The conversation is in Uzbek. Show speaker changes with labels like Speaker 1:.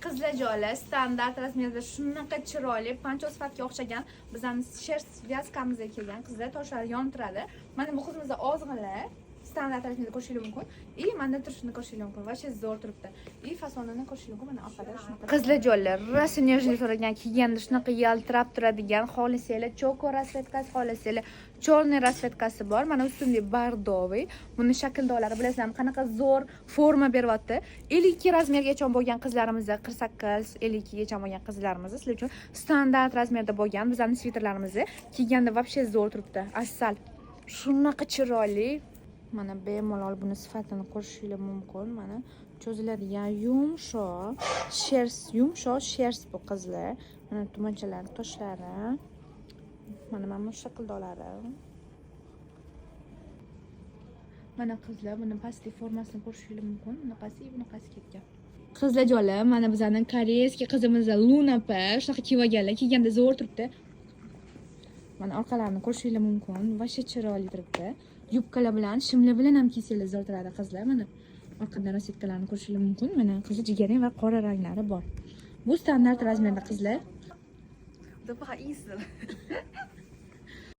Speaker 1: Qizlarjonlar, standart razmerda shunaqa chiroyli poncho sifatga o'xshagan bizani шерсть вязка mizga kelgan, qizlar, toshlari yonib turadi. Mana bu qizimizda ozg'inlar standart razmerda ko'rishingiz mumkin. И mana turishini ko'rishingiz mumkin. Вообще zo'r turibdi. И fasonini ko'rishingiz mumkin. Mana orqada shunaqa. Qizlarjonlar, rosa нежный so'ragan, kiyganda shunaqa yaltirab turadigan, xohlasanglar choco расцветка si, xohlasanglar черный расцветка si bor. Mana ustimda бордовый. Buni shakldorlari, bilasizlarmi, qanaqa zo'r forma beryapti. 52 razmergacha bo'lgan qizlarimizda, 48, 52 gacha bo'lgan qizlarimiz, sizlar uchun standart razmerda bo'lgan bizlarning sviterlarimizni kiyganda вообще zo'r turibdi. Asal. Shunaqa chiroyli. Mana bemalol buni sifatini ko'rishingiz mumkin. Mana cho'ziladigan yumshoq шерсть, yumshoq шерсть bu, qizlar. Mana tumanchalar, toshlari. Mana bu shakldorlari. Mana qizlar, buni pastki formasini ko'rishingiz mumkin. Bunaqasi, bunaqasi ketgan. Qizlarjonlar, mana bizning корейский qizimiz Luna opa shunaqa kiyib olganlar. Kiyganda zo'r turibdi. Mana orqalarini ko'rishingiz mumkin. Вообще chiroyli turibdi. Yubkalar bilan, shimlar bilan ham kiysanglar zo'r turadi, qizlar. Mana orqadan расцветка larni ko'rishingiz mumkin. Mana qizil, jigarrang va qora ranglari bor. Bu standart razmerda, qizlar.
Speaker 2: 我都不好意思了。